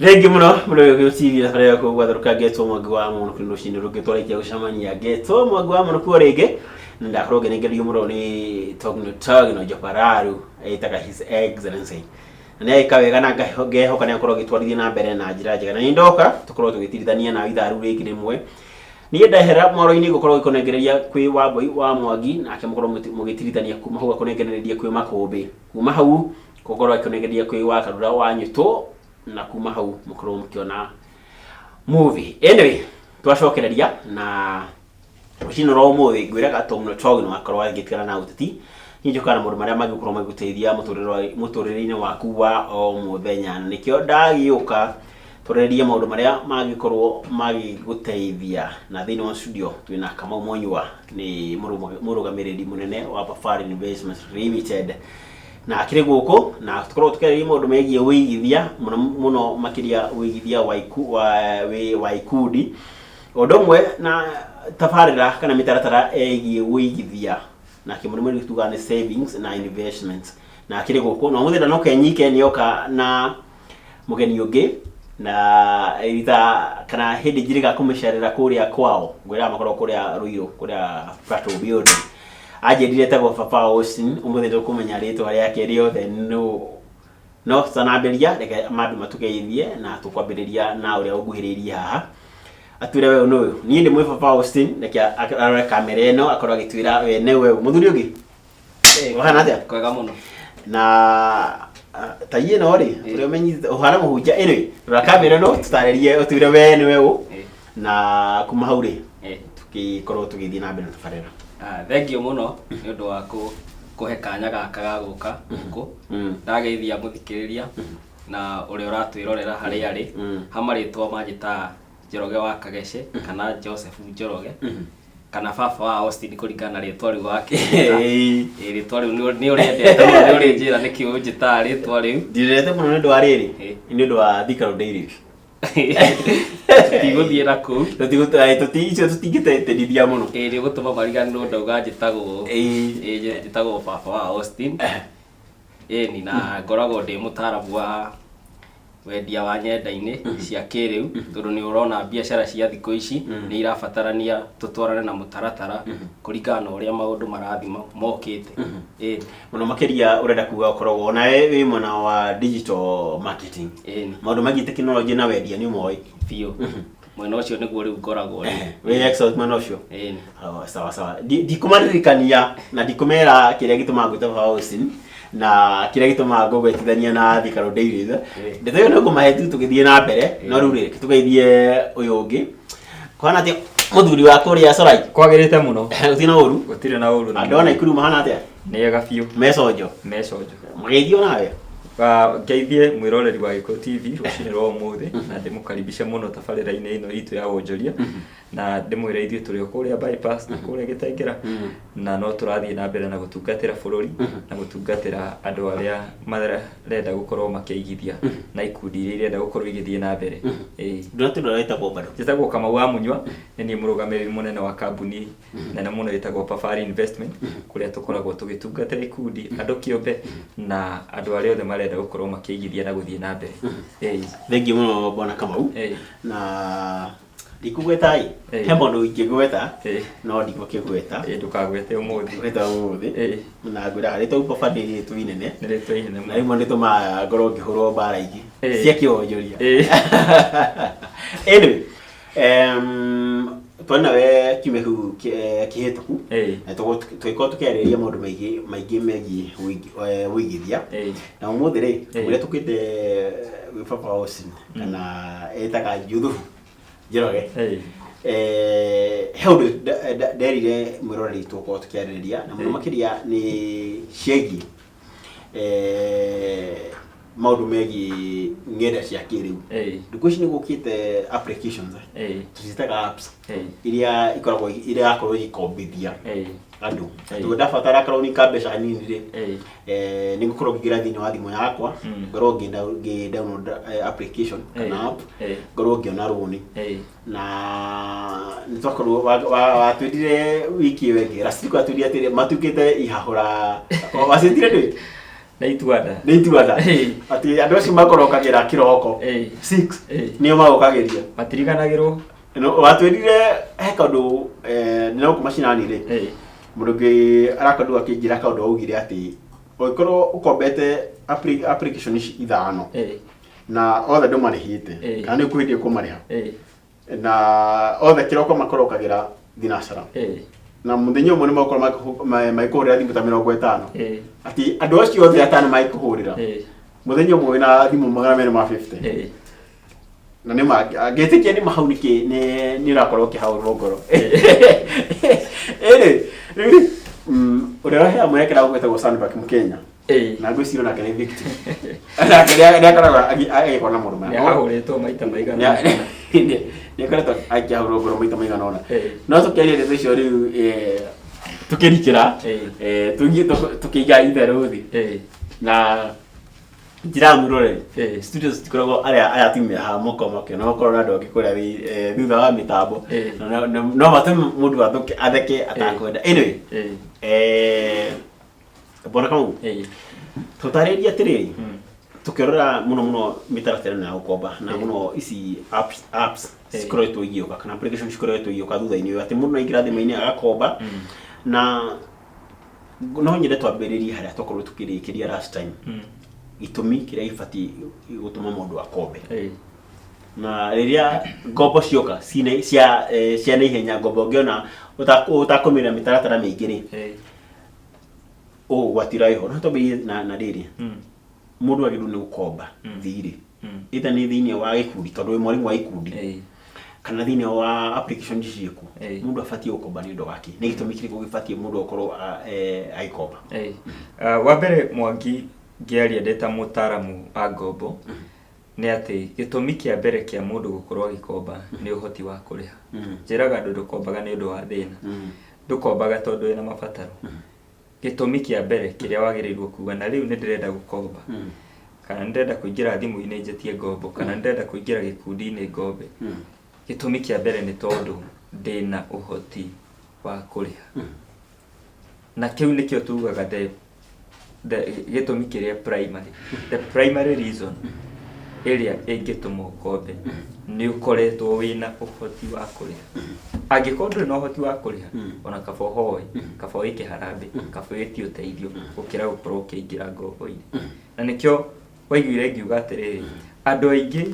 Thengi muno mũno TV na barĩa kũ gwatharuka ngetwo Mwangi wa Mũnũku nĩ rũcinĩ rũngĩ twarĩkia gũcemania ngetwo Mwangi wa Mũnũku o rĩngĩ na ndakorwo ngĩnengererio mũno nĩ Togno Togno Jopararu ĩtaga His Excellency na nĩ agĩka wega na ngehoka nĩ akorwo agĩtwarithia na mbere na njĩra njega na nĩ ndoka tũkorwo tũgĩtirithania na ithaa rĩu rĩngĩ rĩmwe. Niĩ ndehera mwaro-inĩ ngũkorwo ngĩkũnengereria kwĩ Wambui wa Mwangi nake mũkorwo mũgĩtirithania kuma hau akũnengereria kwĩ Makũmbĩ kuma hau gũkorwo akĩnengereria kwĩ wa Karura wa Nyũtũ na kuma hau mũkorwo mũkĩona movie. Anyway, twacokereria na rũcinĩ rwa ũmũthĩ ngwĩraga Togno Togno akorwo agĩtigana na ũteti. Niĩ njũkaga na maũndũ marĩa mangĩkorwo magĩgũteithia mũtũrĩre-inĩ waku wa o mũthenya. Na nĩkĩo ndagĩũka twarĩrĩrie maũndũ marĩa mangĩkorwo magĩgũteithia. Na thĩinĩ wa studio twĩna Kamau Monyua, nĩ mũrũgamĩrĩri mũnene wa Pafari Investments Limited. Na akĩrĩ gũkũ na tũkoragwo tũkĩarĩrĩria maũndũ megiĩ ũigithia mũno mũno makĩria ũigithia wa iku, wa, wĩ, wa ikundi ũndũ ũmwe na tabarĩra kana mĩtaratara ĩgiĩ ũigithia na kĩmũrĩmũ tugaga nĩ savings na investments. Na akĩrĩ gũkũ na ũmũthĩ ndanoka enyike, nĩoka na mũgeni ũngĩ na rita kana hĩndĩ njirĩga kũmĩcerera kũrĩa kwao ngwĩraga makorwo kũrĩa Ruiru kũrĩa Plateau Building. Anjĩrire etagwo Papa Austin, ũmũthĩ tũkũmenya rĩtwa rĩake rĩothe no no tũtanambĩrĩria reke mambe matũgeithie na tũkwambĩrĩria na ũrĩa ũnguhĩrĩirie haha atwĩre we nũ ũyũ. Niĩ ndĩ mwĩ Papa Austin, reke arore kamera ĩno akorwo agĩtwĩra we nĩwe mũthuri ũngĩ. Ũhana atĩa? Kwega mũno. Na ta ĩno rĩ ũrĩa ũmenyithĩte ũhana mũhunjia. Anyway, rora kamera ĩno tũtarĩrie ũtwĩre we nĩwe ũ na kuma hau rĩ tũgĩkorwo tũgĩthiĩ na mbere na tabarĩra. Ah, thengiũ mũno nĩ ũndũ wa kũhe kanya gaka ga gũka gũkũ. Ndageithia mũthikĩrĩria na ũrĩa ũratwĩrorera harĩa arĩ. Ha marĩtwa manjĩtaga Njoroge wa Kagece kana Joseph Njoroge kana baba wa Austin kũringana na rĩtwa rĩu wakĩnjĩta. Ĩĩ, rĩtwa rĩu nĩ ũrĩendete mũno, nĩ ũrĩnjĩra nĩkĩ ũnjĩtaga rĩtwa rĩu. Ndirerete mũno nĩ ũndũ wa rĩrĩ, nĩ ũndũ wa Thika Road Dairies. Tũtigũthiĩ na kũu. Icio tũtingĩtĩtĩrithia mũno. Ĩĩ, nĩ ũgũtũma mariganĩrwo ndauga njĩtagwo. Ĩĩ, njĩtagwo baba wa Austin. Ĩni, na ngoragwo ndĩ mũtaaramu wa wendia wa nyenda-inĩ cia kĩrĩu tondũ nĩ ũrona biacara cia thikũ ici nĩ irabatarania tũtwarane na mũtaratara kũringana na ũrĩa maũndũ marathiĩ mokĩte. Ĩni. Mũno makĩria ũrenda kuga ũkoragwo nawe wĩ mwena wa digital marketing. Ĩni. Maũndũ megiĩ tekinoronjĩ na wendia nĩ ũmoĩ. Biũ. Mwena ũcio nĩguo rĩu ngoragwo rĩu. Wĩ expert mwena ũcio. Ĩni. Oh, sawa sawa. Ndikũmaririkania na ndikũmera kĩrĩa gĩtũmaga ngwĩte Baba Austin na kĩrĩa gĩtũmaga ngũgwetithania na Thika Road Dairies. Ndeto ĩyo nĩ ngũmahe tu tũgĩthiĩ na mbere, no rĩu rĩ tũgeithie ũyũ ũngĩ. Kũhana atĩa mũthuri wa kũrĩa Sorai? Kwagĩrĩte mũno. Gũtirĩ na ũru. Gũtirĩ na ũru. Andũ a Naikuru mahana atĩa? Nĩ ega biũ. Meconjo. Meconjo. Mageithio nawe. Ngeithie mwĩroreri wa Gĩkũyũ TV rũcinĩ rwa ũmũthĩ na ndĩmũkaribishe mũno tabarĩra-inĩ ĩno itũ ya wonjoria na ndĩmwĩre ithuĩ tũrĩ o kũrĩa bypass na kũrĩa Gĩtengera na no tũrathiĩ na mbere na gũtungatĩra bũrũri na gũtungatĩra andũ arĩa marenda gũkorwo makĩigithia na ikundi iria irenda gũkorwo igĩthiĩ na mbere. Ĩĩ. Ndũratwĩra wĩtagwo bado. Njĩtagwo Kamau wa Munyua, nĩ niĩ mũrũgamĩrĩri mũnene wa kambuni nene mũno ĩtagwo Pafari Investment kũrĩa tũkoragwo tũgĩtungatĩra ikundi, andũ kĩũmbe na andũ arĩa othe marenda gũkorwo makĩigithia na gũthiĩ na mbere. Ĩĩ. Thengiũ mũno Bwana Kamau. Ĩĩ. Na ndikũgweta ĩ, Ĩĩ. he mũndũ ingĩgweta Ĩĩ. no ndigũkĩgweta. Ĩĩ, ndũkagwete ũmũthĩ. Gweta ũmũthĩ. Ĩĩ. Na ngwĩraga rĩtwa rĩu Baba nĩ rĩtwa inene. Nĩ rĩtwa inene Na mũno. rĩmwe nĩtũmaga ngorwo ngĩhũrwo mbara ingĩ Ĩĩ. cia kĩwonjoria. Ĩĩ. Anyway, twarĩ nawe kiumia kĩu kĩhĩtũku Ĩĩ. na tũgĩkorwo tũkĩarĩrĩria maũndũ maingĩ maingĩ megiĩ ũigithia. Na ũmũthĩ rĩ, ũrĩa tũkĩte gwĩ Baba Austin kana etaga Juthubu Njoroge. He ũndũ nderire mwĩroreri tũgũkorwo tũkĩarĩrĩria na mũno makĩria nĩ ciĩgiĩ maũndũ megiĩ ng'enda cia kĩrĩu. Thikũ ici nĩ gũkĩte applications, tũciĩtaga apps, iria ikoragwo irakorwo igĩkombithia andũ. Tondũ ndabatara karoni ka mbeca nini rĩ, nĩ ngũkorwo ngĩingĩra thĩinĩ wa thimũ yakwa, ngorwo ngĩ download application kana app, ngorwo ngĩona rũni. Na nĩ twakorwo watwĩrire wiki ĩyo ĩngĩ, last week watwĩrire atĩrĩ matuĩkĩte ihahũra, waciĩtire ndũĩ? Nĩ ituanda. Nĩ ituanda. Ĩĩ. Atĩ andũ acio makorokagĩra kĩroko Ĩĩ. 6 Ĩĩ. nĩo magũkagĩria. Matiriganagĩrwo. No, watwĩrire he kaũndũ ndĩna gũkũ macinani rĩ, Ĩĩ. mũndũ ũngĩ arakorirwo akĩnjĩra kaũndũ augire atĩ ũngĩkorwo ũkombete application ici ithano Ĩĩ. na othe ndũmarĩhĩte Ĩĩ. kana nĩ ũkuhĩtie kũmarĩha Ĩĩ. na othe kĩroko makorokagĩra thinacara Ĩĩ. na mũthenya ũmwe nĩ magũkorwo magĩkũhũrĩra thimũ ta 50, Ĩĩ. atĩ andũ acio othe atano magĩkũhũrĩra Ĩĩ. mũthenya ũmwe wĩna thimũ 250. Ĩĩ. Na nĩ ma ngĩtĩkia nĩ mahau nĩkĩ nĩ ũrakorwo ũkĩhaũrwo ngoro ĩrĩ rĩu ũrĩa ũraheaga mwerekera ũgwĩtagwo Sandberg Mũkenya Ĩĩ. na ngwĩciria onake nĩ victim, nake nĩ akoragwo agĩkwo na maũndũ Nĩ maya. ahahũrĩtwo maita maigana ũna. Nĩ akoretwo akĩhũrwo ngoro maita maigana ũna. Ĩĩ. No tũkĩaria ndeto icio rĩu tũkĩrikĩra Ĩĩ. tũthiĩ tũkĩiga itherũ thĩ Ĩĩ. na njĩra mũrore Ĩĩ. studios citikoragwo arĩa aya timu haha moko makĩona makorwo na andũ angĩ kũrĩa thutha wa mĩtambo. Ĩĩ. No matũme mũndũ athũke atheke atakwenda. Anyway, Ĩĩ. Bwana Kamau, Ĩĩ. tũtarĩrie atĩrĩrĩ, Mm. tũkĩrora mũno mũno mĩtaratara ĩno ya gũkomba na Ĩĩ. mũno ici apps Ĩĩ. cikoretwo igĩũka kana application cikoretwo igĩũka thutha-inĩ ũyũ atĩ mũndũ no aingĩra thimũ-inĩ agakomba, Mm. na no nyende twambĩrĩrie harĩa twakorwo tũkĩrĩkĩria last time, gĩtũmi kĩrĩa gĩbatiĩ gũtũma mũndũ akombe, Ĩĩ. na rĩrĩa ngombo cioka cia naihenya, ngombo ũngĩona ũtakũmĩrĩra mĩtaratara mĩingĩ rĩ, Ĩĩ. ũgwati ũrarĩ ho. No twambĩrĩrie na rĩrĩ, Mm. mũndũ agĩrĩirwo nĩ gũkomba thirĩ Mm. either nĩ thĩinĩ wa gĩkundi tondũ wĩ mwarimũ wa ikundi Ĩĩ. kana thĩinĩ wa application ici ciĩkuo, Ĩĩ. mũndũ abatiĩ gũkomba nĩ ũndũ wake? Nĩ gĩtũmi kĩrĩkũ gĩbatiĩ mũndũ akorwo agĩkomba? Ĩĩ. Wa mbere Mwangi, ngĩaria ndĩ ta mũtaaramu wa ngombo nĩ atĩ gĩtũmi kĩa mbere kĩa mũndũ gũkorwo agĩkomba nĩ ũhoti wa kũrĩha. Njĩraga andũ ndũkombaga nĩ ũndũ wa thĩna, ndũkombaga tondũ wĩna mabataro. Gĩtũmi kĩa mbere kĩrĩa wagĩrĩirwo kuga na rĩu nĩ ndĩrenda gũkomba kana nĩ ndĩrenda kũingĩra thimũ-inĩ njĩtie ngombo kana nĩ ndĩrenda kũingĩra gĩkundi-inĩ ngombe, gĩtũmi kĩa mbere nĩ tondũ ndĩna ũhoti wa kũrĩha, na kĩu nĩkĩo tugaga the gĩtũmi kĩrĩa primary, the primary reason ĩrĩa ĩngĩtũma ũkombe nĩ ũkoretwo wĩna ũhoti wa kũrĩha. Angĩkorwo ndũrĩ na ũhoti wa kũrĩha, ona kaba ũhoe, kaba wĩke harambee, kaba wĩtie ũteithio gũkĩra gũkorwo ũkĩingĩra ngombo-inĩ. Na nĩkĩo waiguire ngiuga atĩrĩrĩ, andũ aingĩ,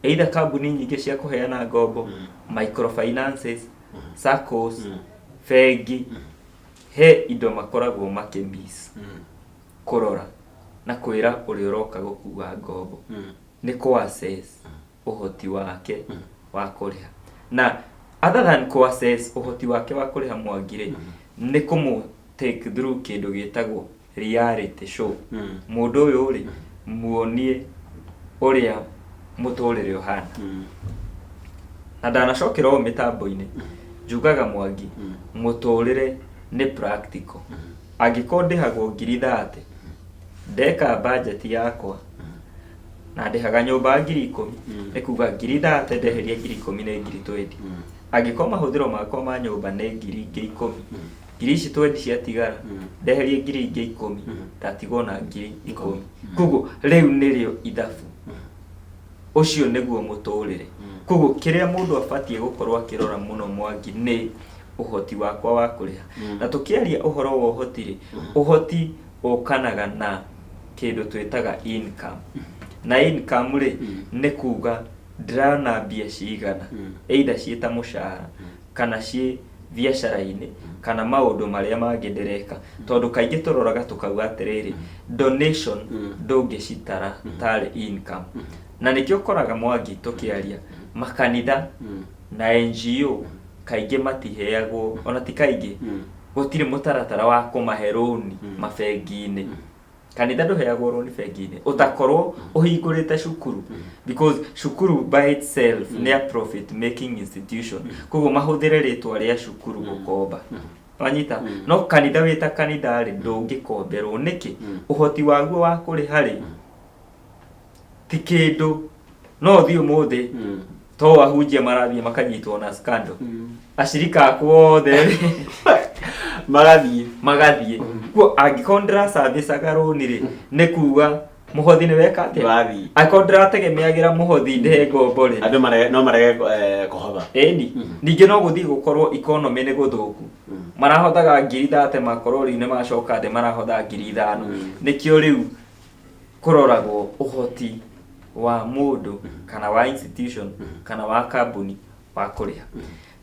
either kambuni nyingĩ cia kũheana ngombo, microfinances, SACCOs, bengi, he indo makoragwo makĩmiss kũrora na kwĩra ũrĩa ũroka gũkua ngombo nĩ kũ assess ũhoti wake wa kũrĩha. Na other than kũ assess ũhoti wake wa kũrĩha, Mwangi rĩ, nĩ kũmũ take through kĩndũ gĩtagwo reality show. Mũndũ ũyũ rĩ, muonie ũrĩa mũtũrĩre ũhana. Na ndanacokera ũũ mĩtambo-inĩ njugaga, Mwangi, mũtũrĩre nĩ practical. Angĩkorwo ndĩhagwo 30,000, ndeka budget yakwa na ndĩhaga nyũmba 10,000, nĩ kuga 30,000 ndeheria 10,000 nĩ 20,000. Angĩkorwo mahũthĩro makwa ma nyũmba nĩ 10,000, ngiri ici 20 ciatigara, ndeherie 10,000, ndatigwo na 10,000. Koguo rĩu nĩrĩo ithabu, ũcio nĩguo mũtũrĩre. Koguo kĩrĩa mũndũ abatiĩ gũkorwo akĩrora mũno, Mwangi, nĩ ũhoti wakwa wa kũrĩha. Na tũkĩaria ũhoro wa ũhoti rĩ, ũhoti ũkanaga na kĩndũ twĩtaga income. Na income rĩ, nĩ kuga ndĩrona mbia cigana, either ciĩ ta mũcara kana ciĩ biacara-inĩ kana maũndũ marĩa mangĩ ndĩreka, tondũ kaingĩ tũroraga tũkauga atĩrĩrĩ, donation ndũngĩcitara tarĩ income. Na nĩkĩo ũkoraga, Mwangi, tũkĩaria makanitha na NGO kaingĩ matiheagwo, ona ti kaingĩ, gũtirĩ mũtaratara wa kũmahe rũni mabengi-inĩ. Kanitha ndũheagwo rũni bengi-inĩ ũtakorwo ũhingũrĩte cukuru, because cukuru by itself nĩ a profit making institution. Koguo mahũthĩre rĩtwa rĩa cukuru gũkomba, wanyita? No kanitha wĩ ta kanitha rĩ, ndũngĩkomberwo. Nĩkĩ? Ũhoti waguo wa kũrĩha rĩ, ti kĩndũ. No ũthiĩ ũmũthĩ to ahunjia marathiĩ makanyitwo na scandal, acirika akwa othe. Magathiĩ. Magathiĩ kuo. Angĩkorwo ndĩracabicaga rũni rĩ, nĩ kuga mũhothi nĩ weka atĩa? Wathiĩ. Angĩkorwo ndĩrategemeagĩra mũhothi ndĩhe ngombo rĩ, Andũ no marege kũhotha. Ĩni, ningĩ no gũthiĩ gũkorwo economy nĩ gũthũku, marahothaga 30,000, makorwo rĩu nĩ macoka thĩ, marahotha 5,000. Nĩkĩo rĩu kũroragwo ũhoti wa mũndũ kana wa institution kana wa kambuni wa kũrĩha.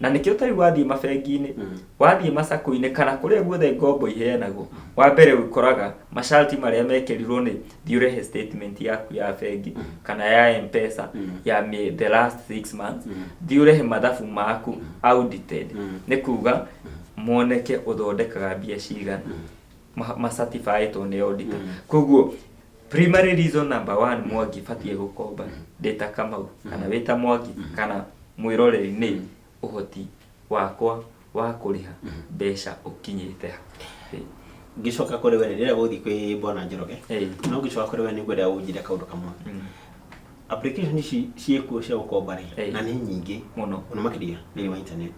Na nĩkĩo ta rĩu wathiĩ mabengi-inĩ, wathiĩ macako-inĩ kana kũrĩa guothe ngombo iheanagwo, wa mbere ũkoraga masharti marĩa mekĩrirwo nĩ thiĩ ũrehe statement yaku ya bengi kana ya M-Pesa ya the last 6 months, thiĩ ũrehe mathabu maku audited, nĩ kuga moneke ũthondekaga mbia cigana, macertifiedwo nĩ auditor. Koguo primary reason number one Mwangi batiĩ gũkomba ndĩ ta Kamau kana wĩ ta Mwangi kana mwĩroreri nĩ ũhoti wakwa wa kũrĩha mbeca ũkinyĩte ha. Ngĩcoka kũrĩ we, rĩrĩa gũthiĩ kwĩ bwana Njoroge, no ngĩcoka kũrĩ we nĩ ngwenda ũnjĩre kaũndũ kamwe. Application ici ciĩkuo cia gũkomba rĩ, na nĩ nyingĩ mũno. Mũno makĩria thĩinĩ wa internet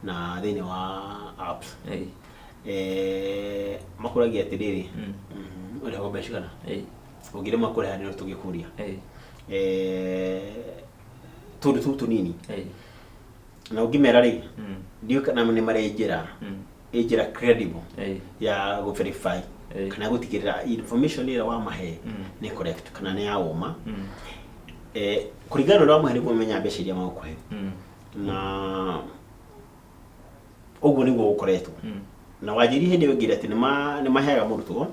na thĩinĩ wa apps. Makũragia atĩrĩrĩ, ũrĩhagwo mbeca cigana? Ũngĩremwo kũrĩha nĩ tũngĩkũria. Tũndũ tũu tũnini. Na ũngĩmera rĩ, ndiũĩ kana nĩ marĩ njĩra ĩ njĩra credible ya gũ verify kana gũtigĩrĩra information ĩrĩa wamahe nĩ correct kana nĩ ya ũma. Kũringana na ũrĩa wamahe nĩguo mamenya mbeca iria magũkũhe. Na ũguo nĩguo gũkoretwo. Na wanjĩrire hĩndĩ ĩyo ĩngĩ atĩ nĩ maheaga mũrutwo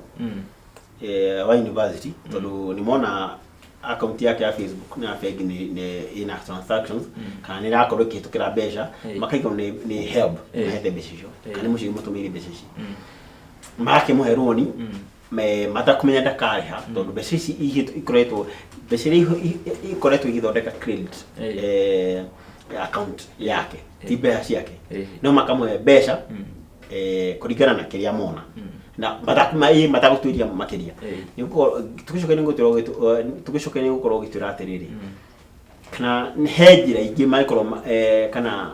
wa university, tondũ nĩ mona account yake ya Facebook na ya bengi nĩ ĩna transactions kana nĩ ĩrakorwo ĩkĩhĩtũkĩra mbeca, makaigua nĩ HELB mahete mbeca icio kana nĩ mũciĩ mũtũmĩire mbeca ici, magakĩmũhe rũni matakũmenya ndakarĩha, tondũ mbeca ici ikoretwo, mbeca iria ikoretwo igĩthondeka credit account yake ti mbeca ciake, no makamũhe mbeca kũringana na kĩrĩa mona na matagũtuĩria makĩria. Tũgĩcoka nĩ tũgĩcoka nĩ gũkorwo ũgĩtwĩra atĩrĩrĩ, kana he njĩra ingĩ mangĩkorwo kana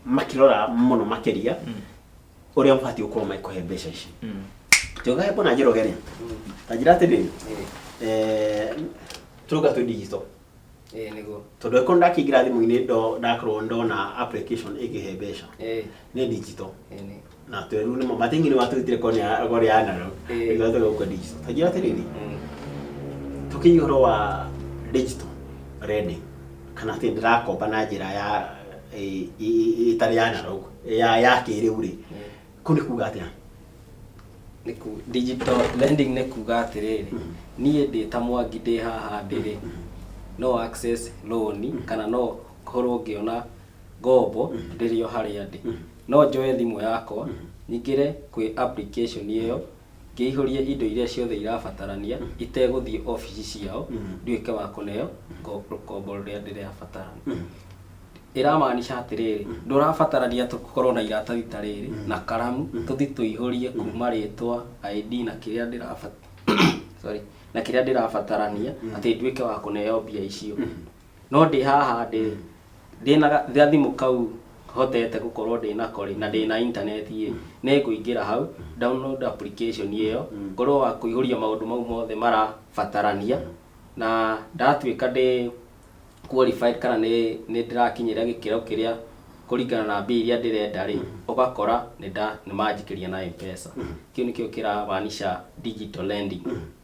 makĩrora mũno makĩria ũrĩa mabatiĩ gũkorwo magĩkũhe mbeca ici. Tũgahe bwana Njoroge rĩ, ta njĩra atĩrĩrĩ, tũrauga twĩ digital. Ĩĩ, nĩguo. Tondũ angĩkorwo ndakĩingĩra thimũ-inĩ, ndakorwo ndona application ĩngĩhe mbeca, nĩ digital. Ĩĩ, nĩ. Na tweru nĩ matingi nĩ watwĩtire korĩa analog. Nĩguo tũgũka digital. Ta njĩra atĩrĩrĩ, tũkĩiga ũhoro wa digital lending kana atĩ ndĩrakomba na njĩra ya ĩtarĩ ya analog, ya kĩrĩu rĩ, kũu nĩ kuga atĩa? Nĩ digital lending nĩ kuga atĩrĩrĩ, niĩ ndĩ ta Mwangi ndĩ haha ndĩrĩ no access loan kana no ngorwo ngĩona ngombo ndĩrĩ o harĩa ndĩ. No njoe thimũ yakwa, nyingĩre kwĩ application ĩyo, ngĩihũrie indo iria ciothe irabatarania itegũthiĩ obici ciao, nduĩke wa kũneo rũkombo rũrĩa ndĩrabatara. Ĩramaanisha atĩrĩrĩ, ndũrabatarania tũkorwo na iratathi ta rĩrĩ na karamu, tũthiĩ tũihũrie kuma rĩtwa, ID na kĩrĩa ndĩrabatara, sorry, na kĩrĩa ndĩrabatarania atĩ nduĩke wa kũneo mbia icio. No ndĩ haha ndĩna gathimũ kau hotete gũkorwo ndĩnako rĩ, na ndĩna internet ĩ, nĩ ngũingĩra hau, download application ĩyo, ngorwo wa kũihũria maũndũ mau mothe marabatarania, na ndatuĩka ndĩ qualified kana nĩ ndĩrakinyĩra gĩkĩro kĩrĩa kũringana na mbia iria ndĩrenda rĩ, ũgakora nĩ manjikĩria na M-Pesa. Kĩu nĩkĩo kĩramaanisha digital lending.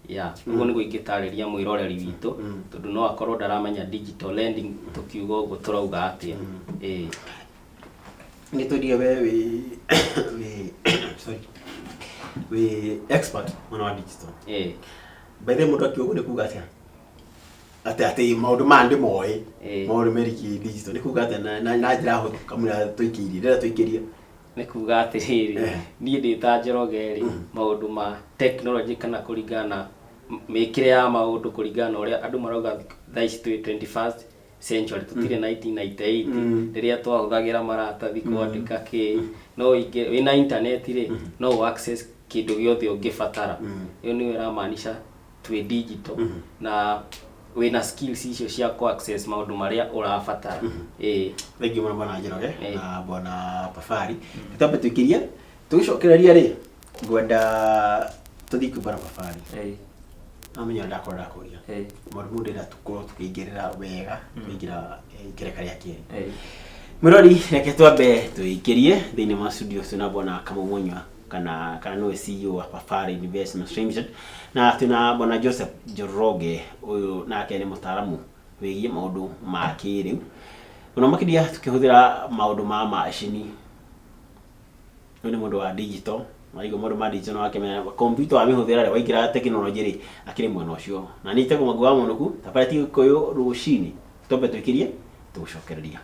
Yeah, ũguo nĩguo ingĩtarĩria mwĩroreri witũ, tondũ no akorwo ndaramenya digital lending tũkiuga ũguo tũrauga atĩa. Ĩĩ. Nĩ tũrie, we wĩ, sorry, wĩ expert mwena wa digital. By the way, mũndũ akiuga ũguo nĩ kuga atĩa, atĩ maũndũ maya ndĩmoĩ? Maũndũ megiĩ digital nĩ kuga atĩa na njĩra hũthũ kamũira tũikĩirie ndĩrenda tũikĩrie? Nĩ kuga atĩrĩrĩ, niĩ ndĩ ta Njoroge rĩ, maũndũ ma technology kana kũringana na mĩkĩre ya maũndũ, kũringana na ũrĩa andũ marauga thaa ici twĩ 21st century, tũtirĩ 1998 rĩrĩa twahũthagĩra maratathi kwandĩka kĩ. No ũingĩ wĩna internet rĩ, no ũ access kĩndũ gĩothe ũngĩbatara. Ĩyo nĩyo ĩramaanisha twĩ digital na wĩna skills icio cia kũ access maũndũ marĩa ũrabatara. Ĩĩ. Thank you mũno, bwana Njoroge na bwana Pafari. Twambe tũikĩrie. Tũgĩcokereria rĩ, ngwenda tũthiĩ kwĩmbara mabari. Amenya ndakorwo ndakũria. Maũndũ mau ndĩrenda tũkorwo tũkĩingĩrĩra wega, tũkĩingĩra ikereka rĩa kerĩ. Mwĩrori, reke twambe twĩingĩrie thĩinĩ wa studio twĩna bwana Kamau Munyua kana nĩwe CEO wa Pafari Investments Limited, na twĩna bwana Joseph Njoroge, ũyũ nake nĩ mũtaaramu wĩgiĩ maũndũ ma kĩrĩu, mũno makĩria tũkĩhũthĩra maũndũ ma macini. Ũyũ nĩ mũndũ wa digital, waigua maũndũ ma digital nĩ wakĩmenya kompiuta wamĩhũthĩra rĩ, waingĩra tekinoronjĩ rĩ, akĩrĩ mwena ũcio. Na niĩ njĩtagwo Mwangi wa Mũnũku, tabarĩra ti Gĩkũyũ rũcinĩ, twambe twĩkĩrie tũgũcokereria.